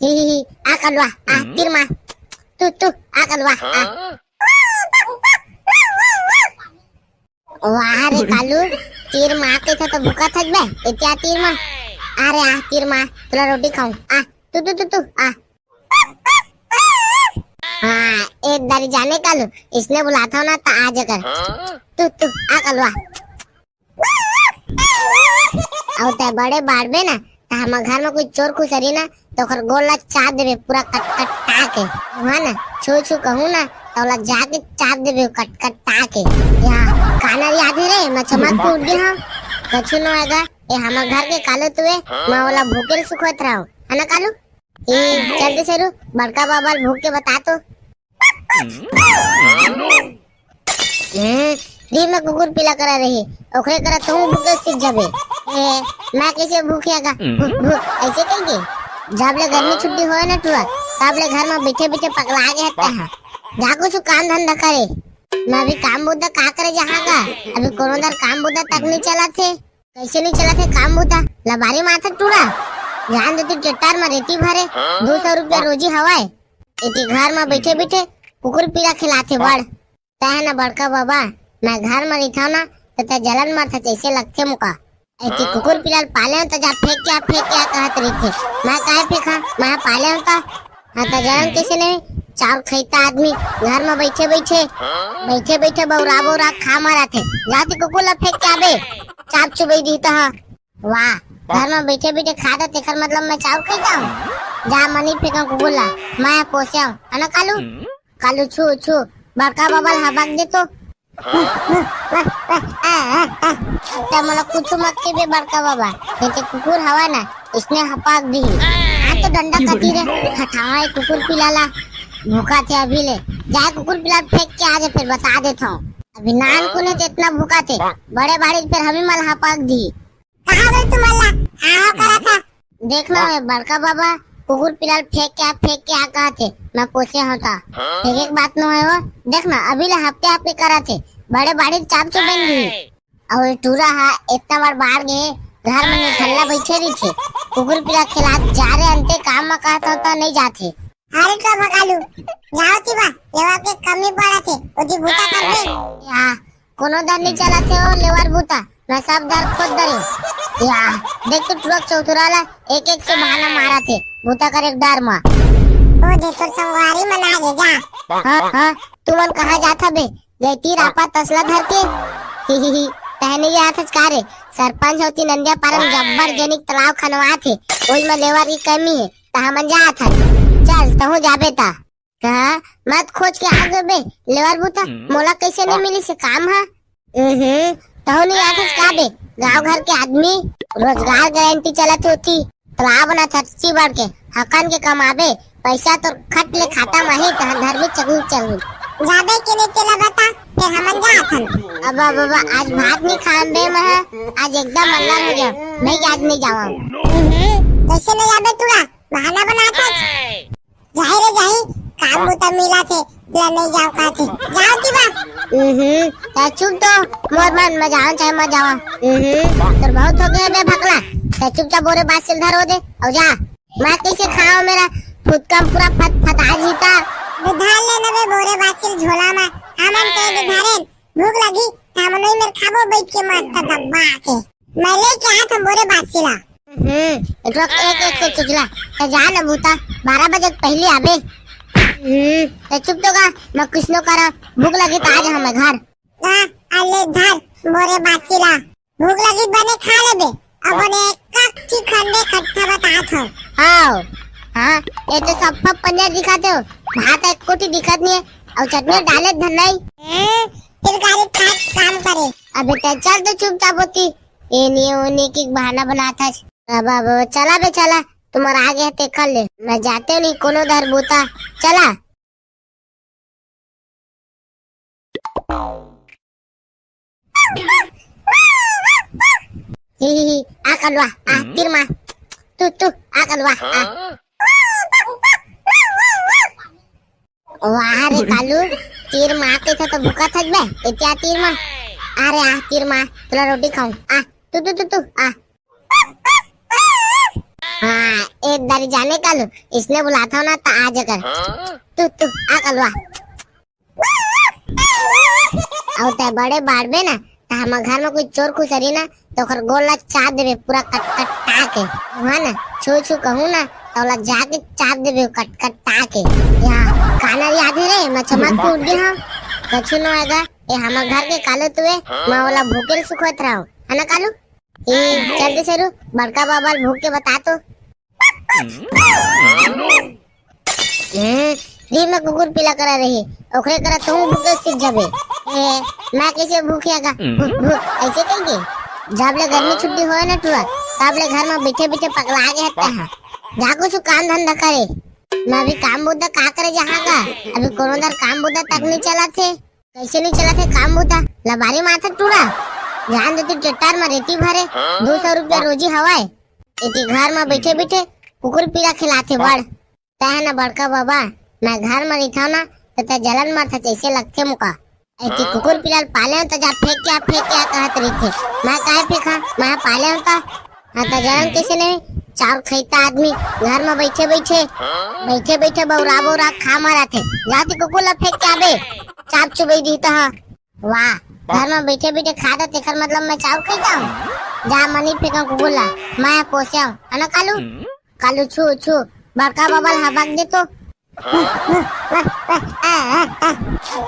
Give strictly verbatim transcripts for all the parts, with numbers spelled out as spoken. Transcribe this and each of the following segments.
ही, ही, ही, आ कलवा, आ, हम्म। तीर मार। तू, तू, आ कलवा, आ। वाह रे कालू, तीर मार के था तो भूखा थक बे, इतना तीर मार। आ रे, आ, तीर मार, तुला रोटी खाऊं। आ, तू, तू, तू, तू, आ। हाँ, एक दारी जाने कालू, इसने बुलाता हूँ ना, तो आ जाकर। तू, तू, आ कलवा। अउ तै बड़े बाढ़बे ना, त हमर घर में कोई चोर खुसरी ना, त ओकर गोड़ ला चाट देबे पूरा कटकटा के। वहाँ ना, छू छू कहूँ ना, त ओला जाके चाट देबे कटकटा के। या, कानर याद है रे, मैं चमक के उठ गया हूँ। कछु न होएगा, ए हमर घर के कालू तुए, मैं ओला भूखे ल सुखवत रहूँ, है ना कालू? ए, चल दे शेरू, बड़का बाबा ल भूख के बता तो। हम्म, दिन में कुकुर पीला करा रही, ओकरे करा तू भूखे सीख जाबे। ए, मैं कैसे भूखे आगा? भूख, भूख, ऐसे कहेंगे? जब ले गर्मी छुट्टी होए ना टुआ, तब ले घर में बैठे बैठे पगला गए हते हैं। जा कुछ काम धंधा करे। मैं अभी काम बुद्धा का करे जहाँ का? अभी कोनो दर काम बुद्धा तक नहीं चला थे। कैसे नहीं चला थे काम बुद्धा? लबारी माथा टूरा। जान देती ट्रैक्टर में रेती भरे, दो सौ रुपया रोजी हवाए। इति घर में बैठे बैठे कुकुर पीला खिलाथे बड़। तै ह ना बड़का बाबा, मैं घर म रहिथव ना, त तै जलन मरथा जैसे लगथे मोका। ऐती कुकुर पिला ल पाले हंव त जा फेंक के आ, फेंक के आ कहत रहिथे। मैं काय फेंका? मैं पाले हंव त। हाँ त जलन कैसे नहीं? चाउर खैता आदमी घर म बैठे बैठे, बैठे बैठे बौरा बौरा खा मराथे। जाती कुकुर ला फेंक के आबे, चाप चुबई दी त ह। वाह, घर म बैठे बैठे खाता तेकर मतलब मैं चाउर खैता हूँ? जा मनी फेंका कुकुर ला, मैं पोसे हंव, है ना कालू? कालू छू छू, बड़का बाबा ल हबक दे तो। अब ते मोला कुछ मत कहिबे बड़का बाबा, नहीं ते कुकुर हवा ना, इसने हपाक दी। हाँ तो डंडा कती रे, हटावा ये कुकुर पिला ला, भूखा थे अभी ले, जाए कुकुर पिला फेंक के आ जाए, फिर बता देता हूँ। अभी नान कुने ते इतना भूखा थे, बड़े बाड़ी फिर हमी मल हपाक दी। कहाँ गए तुम अल्लाह? हाँ, हाँ, करा था। देख ना, हाँ। बड़का बाबा, कुकुर पिला ल फेंक के आ, फेंक के आ कहा थे, मैं पोसे हंव ता। फेंके के बात न होय हो। देख ना, अभी ले हफ्ते हफ्ते करा थे, बड़े बाड़ी चाप चुबेन दी। अउ ये टूरा हा इतना बार बाढ़ गए, घर में निठल्ला बैठे रही थे। कुकुर पिला खिला जा रे अंते काम में कहा था तो नहीं जाते। अरे तो भगालू, जाओ ती बा, लेवा के कमी पड़ा थे, ओती बूता कर दे। या, कोनो दर नहीं चला थे ओ लेवर बूता, मैं सब दर खुद दरे। या, देख तो ट्रक चौथुरा ला, एक एक से बहाना मारा थे, बूता करे के डर मा। ओ दे तोर संगवारी मन आ गे जा। हाँ, हाँ, तुमन कहाँ जात हबे? गैती रापा तसला धर के। ही, ही, ही, तहने ये आथच का रे? सरपंच होती नंदिया पारम जब्बर जेनिक तालाब खनवा थे, ओई में लेवर की कमी है, त हमन जात हन। चल, तहूँ जाबे ता। कहा, मत खोज के आ गए बे, लेवर बूता, मोला कैसे नहीं मिली से काम हा? हम्म, तहूँ नहीं आथस का बे, गांव घर के आदमी, रोजगार गारंटी चलत होती, तालाब ना थची बढ़ के, हकन के कमाबे, पैसा तो खट ले खाता माही, तहन धर्मी चकनी चलनी। जाबे के नहीं तेला बता, फिर हमन जात हन। अब, अब, अब, आज भात नहीं खान बे मैं, आज एकदम अंदर हो गया, मैं आज नहीं जावा। हम्म, कैसे नहीं जाबे तूरा, बहाना बनाथस। जाही रे जाही, काम बुता मिला थे, ला नहीं जाओ कहा थे। जाओ की बा। हम्म, ता चुप तो, मोर मन में जाओ चाहे मत जाओ। हम्म, तोर बहुत हो गया बे भकला। ता चुपचाप बोरे बासिल धरो दे, अउ जा। मैं कैसे खाओ मेरा फुटका पूरा फत फता जीता। बे धान ले नबे बोरे बासिल झोला में, हमन के बे धारेन, भूख लगी, हमन ओई मेर खाबो बैठ के मस्त दब्बा के। मैं लेके आया था बोरे बासिला। हम्म, एक लोग एक एक से चुचला। तो जा ना बूता, बारह बजे के पहले आबे। हम्म, तो चुप तो का, मैं कुछ नो करा, भूख लगी तो आ जा हमें घर। हाँ, अले धर, बोरे बासिला। भूख लगी बने खा लेबे, अब बने एक एक ठी खंडे खट्टा बतात हो। हाँ, हाँ, ये तो सब पनिया दिखाते हो, भात एक कोटी दिखत नहीं है, और चटनी डाले धन नहीं। हम्म, फिर गाड़ी खाट काम करे। अबे ते चल तो चुपचाप होती, ये नहीं वो नहीं की बहाना बनाता है। अब, अब चला बे चला, तुम्हारा आगे है ते कर ले। मैं जाते नहीं कोनो दर बूता, चला। ही, ही, ही, आ कलवा, आ, तीर मार। तू, तू, आ कलवा, आ। वाह रे कालू, तीर मार के था तो भूखा थक बे, इतना तीर मार। आ रे, आ, तीर मार, तुला रोटी खाऊं, आ, तू, तू, तू, तू, आ। हाँ, एक दारी जाने कालू, इसने बुलाथव ना त आ जा कर। तू, तू, आ कलवा। अउ तैं बड़े बाढ़बे ना, त हमर घर में कोई चोर खुसरी ना, त ओकर गोड़ ला चाप देबे पूरा कट-कटा के। वहाँ ना, छू-छू कहूँ ना, त ओला जाके चाप देबे कट-कटा के। यहाँ काना याद हे रे, मैं चमक के उठ गे हँव। कछु न होएगा, ए हमर घर के कालू तुए, मैं ओला भूखे ल सुखोत रहूँ, है ना कालू? ए, चल दे सरू, बड़का बाबा ल भूख के बता तो। हम्म, री में कुकुर पीला करा रही, ओकरे करा तू भूखे सीख जाबे। ए, मैं कैसे भूखे आगा? भूख, भूख, ऐसे कहेंगे? जब ले गर्मी छुट्टी होए ना टुरा, तब ले घर में बैठे बैठे पगला गए हते हैं। जा कुछ काम धंधा करे। मैं अभी काम बुद्धा का करे जहाँ का? अभी कोनो दर काम बुद्धा तक नहीं चला थे। कैसे नहीं चला थे काम बुद्धा? लबारी माथा टुरा। जान देती ट्रैक्टर में रेती भरे, दो सौ रुपया रोजी हवाए। एती घर में बैठे बैठे कुकुर पीला खिलाथे बड़। तैं ना बड़का बाबा, मैं घर में रहिथव ना, त तैं जलन मरथा जैसे लगथे मुका। एती कुकुर पीला ल पाले हँव त जा फेंक के आ, फेंक के आ कहत रहिथे। मैं काय फेंका? मैं पाले हँव त। हाँ, त जलन कैसे नहीं? चाउर खैता आदमी घर में बैठे बैठे, बैठे बैठे बौरा बौरा खा मराथे। जाती कुकुर ला फेंक के आबे, चाप चुबई दी त। वाह, घर में बैठे बैठे खाता तेकर मतलब मैं चाउर खैता हूँ? जा मनी फेंका कुकुर ला, मैं पोसे हूँ, है ना कालू? कालू छू छू, बड़का बाबा ल हबक दे तो।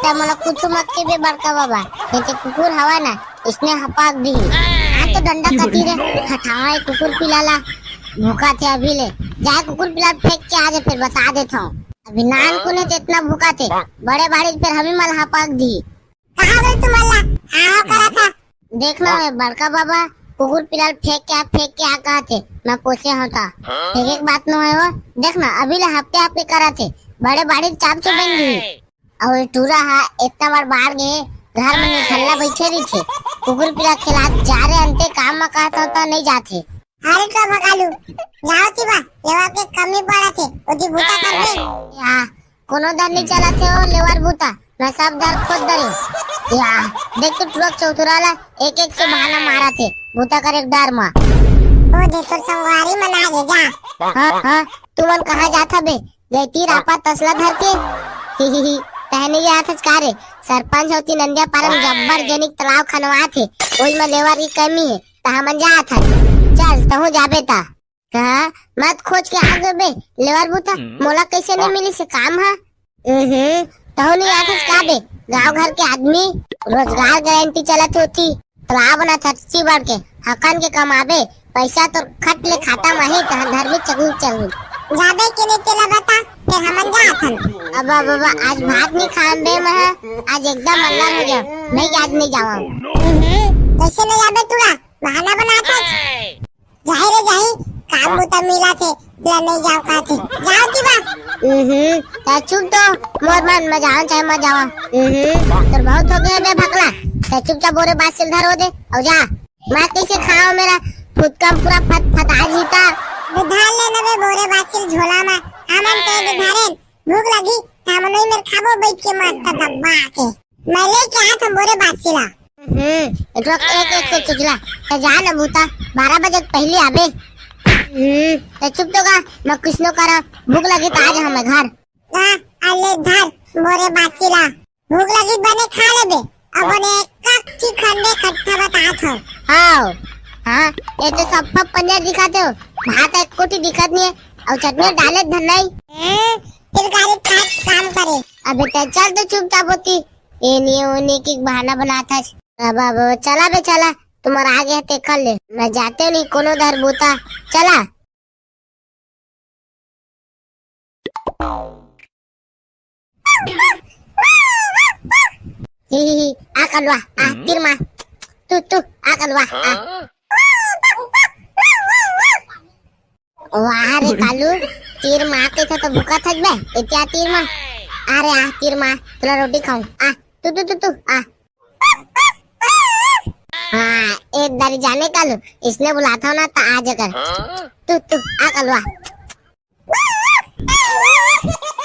तब मोला कुछ मत के बे बड़का बाबा, ये तो कुकुर हवा ना, इसने हपाक दी। हाँ तो डंडा कती रे, हटावा ये कुकुर पिला ला, भूखा थे अभी ले। जाए कुकुर पिला फेंक के आ जा, फिर बता देता हूँ। अभी नान कुने तो इतना भूखा थे, बड़े बाड़ी फिर हमी मल हपाक दी। कहाँ गई तुमन ला? आहो करा था। देख ना, मैं बड़का बाबा कुकुर पिला ल फेंक के आ, फेंक के आ कहा थे, मैं पोसे होता। फेंके के बात नो है वो। देख ना, अभी ले हफ्ते हफ्ते करा थे, बड़े बाड़ी चाप चो बन गई। और टूरा हा इतना बार बाढ़ गए, घर में निठल्ला बैठे रही थे, कुकुर पिला खिला जा रहे अंते काम में कहता होता नहीं जाते। अरे तो भगालू, जाओ ती बा, लेवा के कमी पड़ा थे, ओती बूता कर दे। या, कोनो दर नहीं चला थे ओ लेवर बूता, मैं सब दर खुद दरे। या, देख तो ट्रक चौथुरा ला, एक एक से बहाना मारा थे, बूता करे डर मा। ओ दे तोर संगवारी मन आ गे जा। हाँ, हाँ, तुमन कहाँ जात हबे? गैती रापा तसला धर के। ही, ही, ही, तहने ये आथच का रे? सरपंच होती नंदिया पारम जब्बर जेनिक तालाब खनवा थे, ओई में लेवर की कमी है, त हमन जात हन। चल, तहूँ जाबे ता। कहा, मत खोज के आ गए बे, लेवर बूता, मोला कैसे नहीं मिली से काम हा? हम्म, तहु नहीं आथस का बे, गांव घर के आदमी, रोजगार गारंटी चलत होती, तालाब ना थची बढ़ के, हकन के कमाबे, पैसा तो खट ले खाता माही, तहन धरबे चकनी चकनी। जाबे के नहीं तेला बता, फिर हमन जात हन। अब, अब, अब, आज भात नहीं खान बे मैं, आज एकदम अल्लाह हो गया, मैं आज नहीं जावा। हम्म, कैसे नहीं जाबे तूरा, बहाना बनाता। जाही रे जाही, काम बुता मिला थे, ले नहीं जाओ कहा थे। जाओ की बा। हम्म, ता चुप तो, मोर मन में जाओ चाहे मत जाओ। हम्म, तोर बहुत हो गया बे भकला। ता चुपचाप बोरे बासिल धरो दे, और जा। मैं कैसे खाओ मेरा फुटका पूरा फत फता जीता। बे धर ले ना बे बोरे बासिल झोला में, हमन ते बे धरे, भूख लगी, हमन वही में खाबो बैठ के मस्त दबा के। मैं लेके आया था बोरे बासिला। हम्म, एक एक एक से चुचला। ते जा ना बूता, बारह बजे के पहले आबे। हम्म, ते चुप तो गा, मैं कुछ नो करा, भूख लगी तो आ जा हमें घर। हाँ, अले धर, बोरे बासिला। भूख लगी बने खा लेबे, अब बने एक कच्ची खंडे खट्टा बतात हो। हाँ, हाँ, ये तो सब पंजर दिखाते हो, भात एक कोटी दिखत नहीं है, और चटनी डाले धन नहीं। हम्म, फिर गाड़ी खा काम करे। अबे ते चल तो चुपचाप होती, ये नहीं वो नहीं की बहाना बनाता है। अब, अब चला बे चला, तुम्हारा आगे है ते कर ले, मैं जाते नहीं कोनो दर बूता, चला। ही, ही, ही, आ कलवा, आ, तीर मार। तू, तू, आ कलवा, आ। वाह रे कालू, तीर मार के था तो भूखा थक बे, इतना तीर मार। अरे आ, तीर मार, तुला रोटी खाऊं। आ, तू, तू, तू, तू, आ। हाँ, एक दारी जाने कालू, इसने बुलाता हूँ ना, तो आ जाकर। तू, तू, आ कलवा।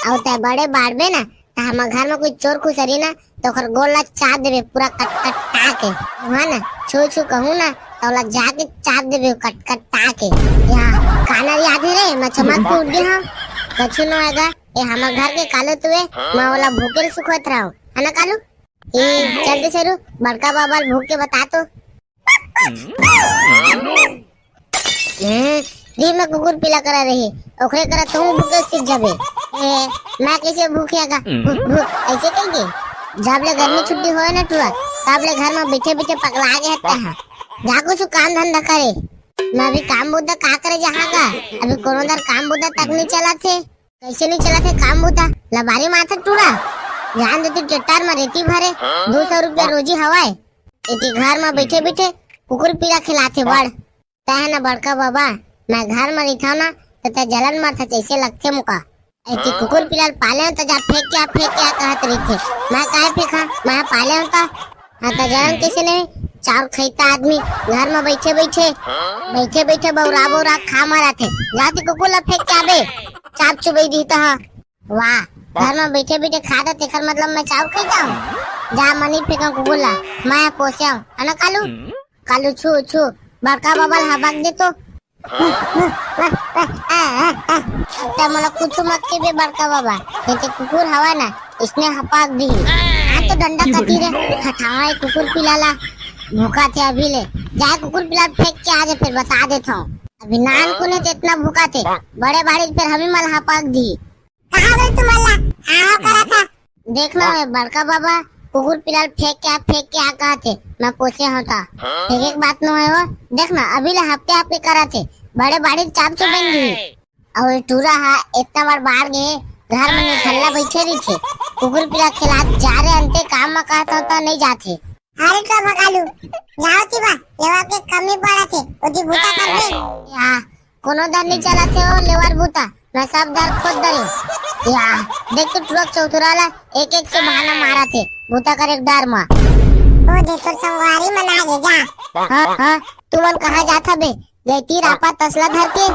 अउ तैं बड़े बाढ़बे ना, त हमर घर में कोई चोर खुसरी ना, त ओकर गोड़ ला चाप देबे पूरा कटकटा के। वहाँ ना, छू छू कहूँ ना, त ओला जाके चाप देबे कटकटा के। यहाँ काना याद हे रे, मैं चमक के उठ गे हंव। कछु नो आएगा, ए हमर घर के कालू तुए, मैं ओला भूखे ल सुखोत रहंव, है ना कालू? ए, चल दे सरू, बड़का बाबा ल भूख के बता तो। ए, री में कुकुर पीला करा रही, ओकरे करा तुम भूखे सीख जाबे। ए, मैं कैसे भूखे आगा? भू, भू, ऐसे कहेंगे? जब ले गर्मी छुट्टी होए ना टुरा, तब ले घर में बैठे बैठे पगला गए हत्ता है। जा कुछ काम धंधा करे। मैं अभी काम बुद्धा का करे जहाँ का? अभी कोनो दर काम बुद्धा तक नहीं चला थे। कैसे नहीं चला थे काम बुद्धा? लबारी माथा टूरा। जान देती ट्रैक्टर में रेती भरे, दो सौ रुपया रोजी हवाए। इति घर में बैठे बैठे कुकुर पीला खिलाथे बड़। तै है ना बड़का बाबा, मैं घर में रहिथव ना, तो तै जलन मरथा जैसे लगथे मुका। इति कुकुर पीला ल पाले हो तो जा फेंक के आ, फेंक के आ कहत रहिथे। मैं काय फेंका? मैं पाले हो तो। हाँ, त जलन कैसे नहीं? चाउर खैता आदमी घर में बैठे बैठे, बैठे बैठे बौरा बौरा खा मरा थे। जाती कुकुर ला फेंक के आबे, चाप चुबई दी तो। हाँ। वाह, घर में बैठे बैठे खा दे, तेकर मतलब मैं चाउर खैता हूँ? जा मनी फेंका कुकुर ला, मैं पोसे हूँ, है ना कालू? कालू छू छू, बड़का बाबा ला हबक दे तो। ते मोला कुछु मत कहिबे बड़का बाबा, ये ते कुकुर हवा ना, इसने हपाक दी। हाँ तो डंडा कती रे, हटावा ये कुकुर पिला ला, भूखा थे अभी ले। जाए कुकुर पिला फेंक के आ जाए, फिर बता देता हूँ। अभी नान कुने ते इतना भूखा थे, बड़े बाड़ी फिर हमी मल हपाक दी। कहाँ गई तुम अल्लाह? हाँ, करा था। देख ना, मैं बड़का बाबा कुकुर पिला ल फेंक के आ, फेंक के आ कहा थे, मैं पोसे होता। फेंके के बात नो है वो। देख ना, अभी ले हफ्ते हफ्ते करा थे, बड़े बाड़ी चाप चो बन गई। और ये टूरा हा इतना बार बाढ़ गए, घर में निठल्ला बैठे रही थे। कुकुर पिला खिला जा रहे अंते काम में कहता होता नहीं जाते। अरे तो भगालू, जाओ ती बा, लेवा के कमी पड़ा थे, ओती बूता कर दे। या, कोनो दर नहीं चला थे ओ लेवर बूता, मैं सब दर खुद दरे। या, देख तो ट्रक चौथुरा ला, एक एक से बहाना मारा थे, बूता करे एक डर मा। ओ दे तोर संगवारी मन आ गे जा। हाँ, हाँ, तू मन कहाँ जात हबे? गैती रापा तसला धर के।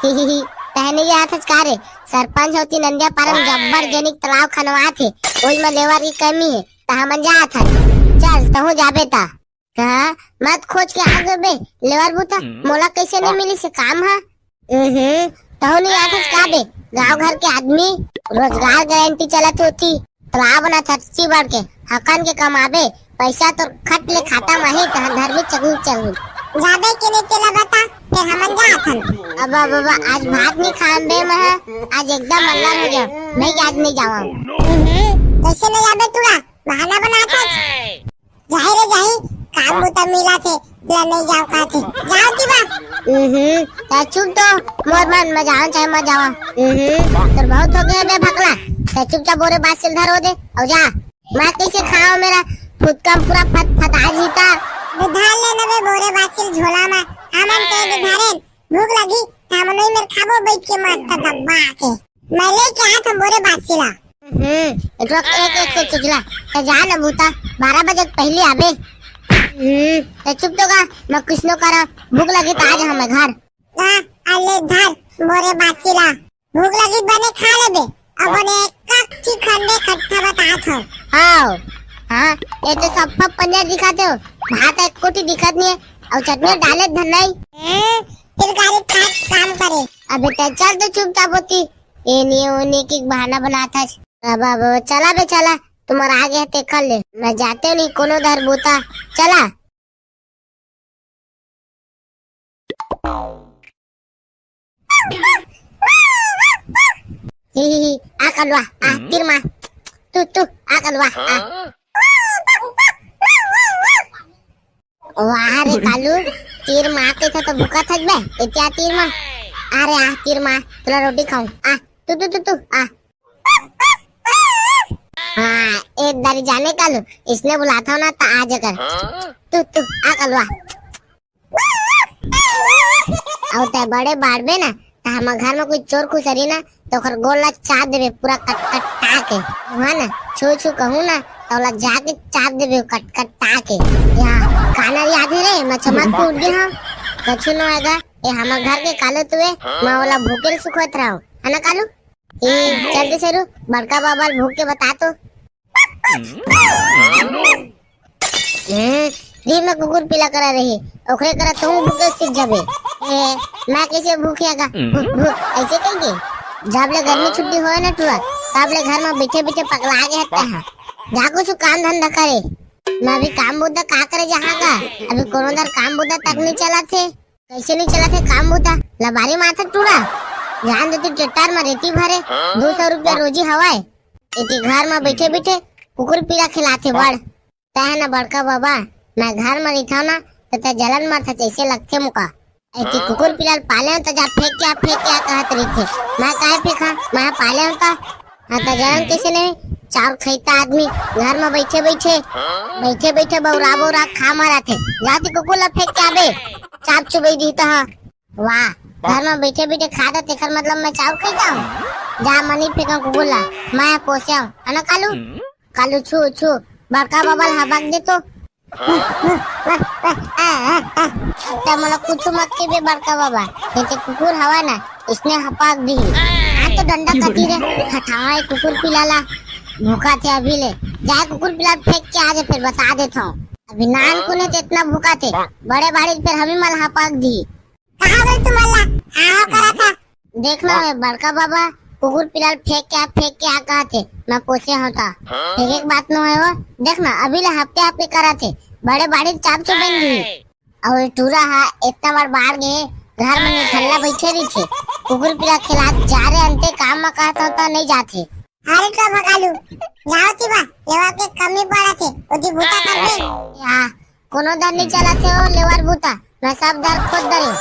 ही, ही, ही, तहने ये हाथ का रे, सरपंच होती नंदिया पारम जब्बर जेनिक तालाब खनवा थे, ओई में लेवर की कमी है, त हमन जात हन। चल, तहूँ जाबे ता। कहा, मत खोज के आ गए बे, लेवर बूता, मोला कैसे नहीं मिली से काम हा? हम्म, तहूँ नहीं आथस का बे, गांव घर के आदमी, रोजगार गारंटी चलत होती, तालाब ना थची बढ़ के, हकन के कमाबे, पैसा तो खट ले खाता माही, तहां धरबे चगनी चगनी। जाबे के नहीं तेला बता, फिर हमन जात हन। अब, अब, अब, आज भात नहीं खाम बे मैं, आज एकदम अल्लाह हो गया, मैं आज नहीं जावा। हम्म, कैसे नहीं जाबे तूरा, बहाना बनाता। जाही रे जाही, काम बुता मिला थे, ले नहीं जाओ कहा थे। जाओ की बात। हम्म, ता चुप तो, मोर मन में जाओ चाहे मत जाओ। हम्म, तोर बहुत हो गया बे भकला। ता चुपचाप बोरे बासिल धरो दे, और जा। मैं कैसे खाओ मेरा फुटकम पूरा फत फता जीता। बे धार ले ना बे बोरे बासिल झोला में, हमन के बे धारे भूख लगी, हमन वही मेर खाबो बैठ के मस्त दबा के। मैं लेके आया था बोरे बासिला। हम्म, एक एक से चुचला। तो जा ना बूता, बारह बजे के पहले आबे। हम्म, तो चुप तो गा, मैं कुछ नो करा, भूख लगी तो आ जा हमें घर। हाँ, अले धर, बोरे बासिला। भूख लगी बने खा लेबे, अब बने एक कच्ची खंडे खट्टा बतात हो। हाँ, हाँ, ये तो सब पंजर दिखाते हो, भात एक कोटी दिखत नहीं है, और चटनी डाले धन नहीं। हम्म, फिर गाड़ी खाट काम करे। अबे ते चल तो चुपचाप होती, ये नहीं वो नहीं की बहाना बनाता है। अब, अब चला बे चला, तुम्हारा आगे है ते कर ले, मैं जाते नहीं कोनो दर बूता, चला। ही, ही, ही, आ कलवा, आ, तीर मार। तू, तू, आ कलवा, आ। वाह रे कालू, तीर मार के था तो भूखा थक बे, इतना तीर मार। अरे आ, तीर मार, तुला रोटी खाऊं। आ, तू, तू, तू, तू, आ। हाँ, एक दारी जाने कालू, इसने बुलाता हूँ ना, तो आ जाकर। तू, तू, आ कलवा। अउ तै बड़े बाढ़बे ना, त हमर घर में कोई चोर खुसरी ना, त ओकर गोड़ ला चाट देबे पूरा कटकटा के। हुआ ना, छू छू कहूँ ना, त ओला जाके चाट देबे कटकटा के। या, काना याद है रे, मैं चमक के उठ गया हूँ। कछु न होएगा, ये हमर घर के कालू तुए, मैं ओला भूखे ल सुखोत रहूँ। है ना कालू? ए, चल दे सरू, बड़का बाबा ल भूख के बता तो। ए, फ्री में कुकुर पीला करा रही, ओकरे करा तहूँ भूखे सीख जाबे। ए, मैं कैसे भूखे आगा? भू, भू, ऐसे कहेंगे। जब ले गर्मी छुट्टी होए ना टुरा, तब ले घर में बैठे बैठे पगला गए हत्ता हा। जा कुछ काम धंधा करे। मैं अभी काम बुद्धा का करे जहाँ का? अभी कोनो दर काम बुद्धा तक नहीं चला थे। कैसे नहीं चला थे काम बुद्धा? लबारी माथा टुरा। जान देती ट्रैक्टर में रेती भरे, दो सौ रुपया रोजी हवाए। इति घर में बैठे बैठे कुकुर पीला खिलाथे बड़। तै ह ना बड़का बाबा, मैं घर म रहिथव ना, त तै जलन मरथा जैसे लगथे मोका। ऐती कुकुर पिला ल पाले हंव त जा फेंक के आ, फेंक के आ कहत रहिथे। मैं काय फेंका? मैं पाले हंव त। हाँ, त जलन कैसे नहीं? चाउर खैता आदमी घर म बैठे बैठे, बैठे बैठे बौरा बौरा खा मराथे। जाती कुकुर ला फेंक के आबे, चाप चुबई दी त ह। वाह, घर म बैठे बैठे खा दे, तेकर मतलब मैं चाउर खैता हूँ? जा मनी फेंका कुकुर ला, मैं पोसे हंव, है ना कालू? कालू छू छू, बड़का बाबा ल हबक दे तो। अब त मोला कुछ मत कहिबे बड़का बाबा, ये ते कुकुर हवा ना, इसने हपाक दी। आ तो डंडा कती रे, हटावा ये कुकुर पिला ला। भूखा थे अभी ले, जाए कुकुर पिला फेंक के आ जाए, फिर बता देता हूँ। अभी नान कुने ते इतना भूखा थे, बड़े बाड़ी फिर हमी मल हपाक दी। कहाँ गए तुम अल्लाह? आहो करा था। देख ना, मैं बड़का बाबा कुकुर पिला ल फेंक के आ, फेंक के आ कहा थे, मैं पोसे हंव ता। फेंके के बात नो है वो। देख ना, अभी ले हफ्ते हफ्ते करा थे, बड़े बाड़ी चाप चो बन गई। और टूरा हा इतना बार बाढ़ गए, घर में निठल्ला बैठे रही थे, कुकुर पिला खिला जा रे अंते काम में कहता होता नहीं जाते। अरे तो भगालू, जाओ ती बा, लेवा के कमी पड़ा थे, ओती बूता कर दे। या, कोनो दर नहीं चला थे ओ लेवार बूता, मैं सब दर खुद दरे।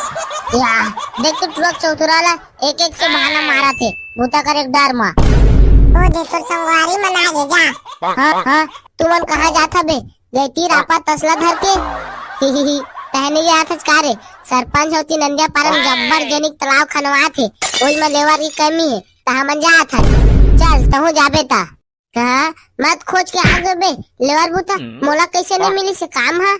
या, देख तो ट्रक चौथुरा ला, एक एक से बहाना मारा थे, बूता कर एक डर मा। ओ दे तोर संगवारी मन आ गे जा। हाँ, हाँ, तू मन कहाँ जाथा बे? गैती रापा तसला धर के। ही, ही, ही, तहने ये आथच का रे? सरपंच होती नंदिया पारम जब्बर जनिक तालाब खनवा थे, ओई में लेवार की कमी है। त हमन जात हन। चल, तहूँ जाबे त। कहा, मत खोज के आ गए बे, लेवर बूता, मोला कैसे नहीं मिली से काम हा?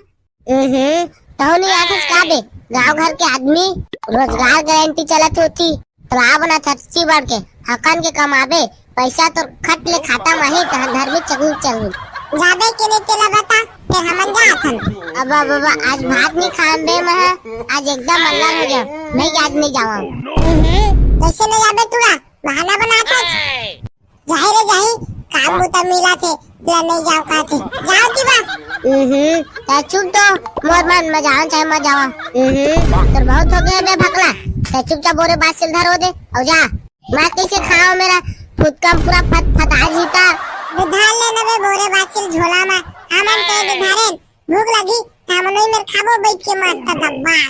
हम्म, तहूँ नहीं आथस का बे? गांव घर के आदमी, रोजगार गारंटी चलत होती, तो आ बना थर्ची बढ़ के, हकन के कमाबे, पैसा तो खट ले खाता माही, तहन धर्मी चकलू चकलू। जाबे के नहीं तेला बता, फिर हमन जात हन। अब, अब, अब, आज भात नहीं खान बे मैं, आज एकदम अलग हो गया, नहीं आज नहीं जावा। हम्म, कैसे नहीं जाबे तूरा? बहाना बनाथस। जाही रे जाही, काम बुता मिला थे, ला नहीं जाओ कहा थे। जाओ की बात। हम्म, ता चुप तो, मोर मन में जाओ चाहे मत जाओ। हम्म, तोर बहुत हो गया बे भकला। ता चुपचाप बोरे बासिल धरो दे, और जा। मैं कैसे खाओ मेरा फुटकम पूरा फत फता जीता। धान लेना बे बोरे बासिल झोला में, हमन ते धारेन, भूख लगी, हमन ही मेर खाबो बैठ के मस्त दबा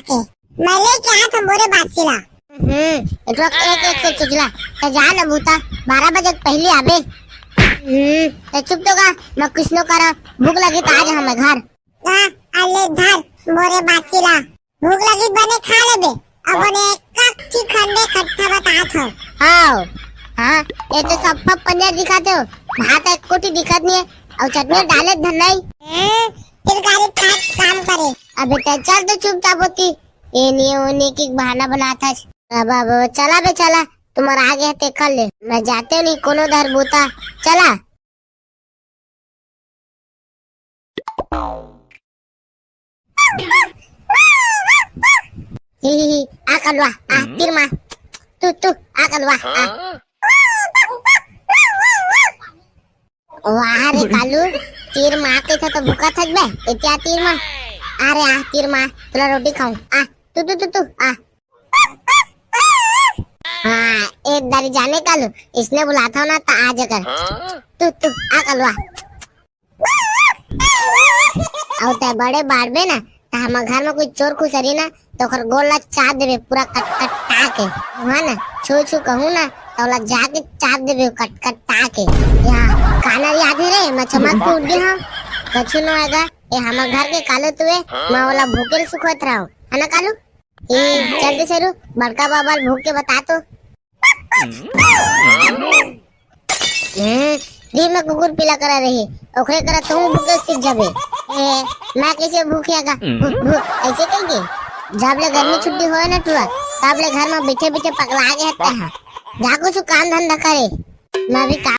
के। मैं लेके आत हूँ बोरे बासिला। हम्म, एक एक एक से चुचला। तो जा ना बूता, बारह बजे के पहले आबे। हम्म, तो चुप तो का, मैं कुछ नो करा, भूख लगी तो आ जा हमें घर। हाँ, अले धर, बोरे बासिला। भूख लगी बने खा लेबे, अब बने कच्ची खंडे खट्टा बतात हो। हाँ, हाँ, ये तो सब पप पंजा दिखाते हो, भात एक कोटी दिखत नहीं है, और चटनी डाले धन नहीं। हम्म, फिर गाड़ी खा काम करे। अबे ते चल तो चुपचाप होती, ये नहीं वो नहीं की बहाना बनाता है। अब, अब चला बे चला, तुम्हारा आगे है ते कर ले। मैं जाते नहीं कोनो दर बूता। चला। ही, ही, ही, आ कलवा, आ तीर मा। तू, तू, आ कलवा, आ। वाह रे कालू, तीर मा के था तो भूखा था बे, इतिया तीर मा। अरे आ तीर मा, तुला रोटी खाऊं। आ, तू, तू, तू, तू, आ। हाँ, एक दारी जाने कालू, इसने बुलाता हूँ ना, तो आ जाकर। तू, तू, आ कलवा। अउ तै बड़े बाढ़बे ना, त हमर घर में कोई चोर घुसरी ना, तो ओकर गोड़ ला चाट देबे पूरा कट कट टा के। वहाँ ना, छू छू कहूँ ना, तो ओला जाके चाट देबे कट कट टा के। यहाँ कानर याद है रे, मैं चमक के उठ गया हूँ। कछु न होएगा, ये हमर घर के कालू तुए, मैं ओला भूखे सुखत रहो, है ना कालू? ए, चल दे शेरू, बड़का बाबा ल भूख के बता तो। हम्म, फ्री में कुकुर पीला करा रही, ओकरे करा तू भूखे सीख जाबे। ए, मैं कैसे भूखे आगा? भू, भू, ऐसे कहेंगे? जब ले गर्मी छुट्टी होए ना टुआ, तब ले घर में बैठे बैठे पगला गए हत्ते हैं। जा कुछ काम धंधा करे, मैं भी काम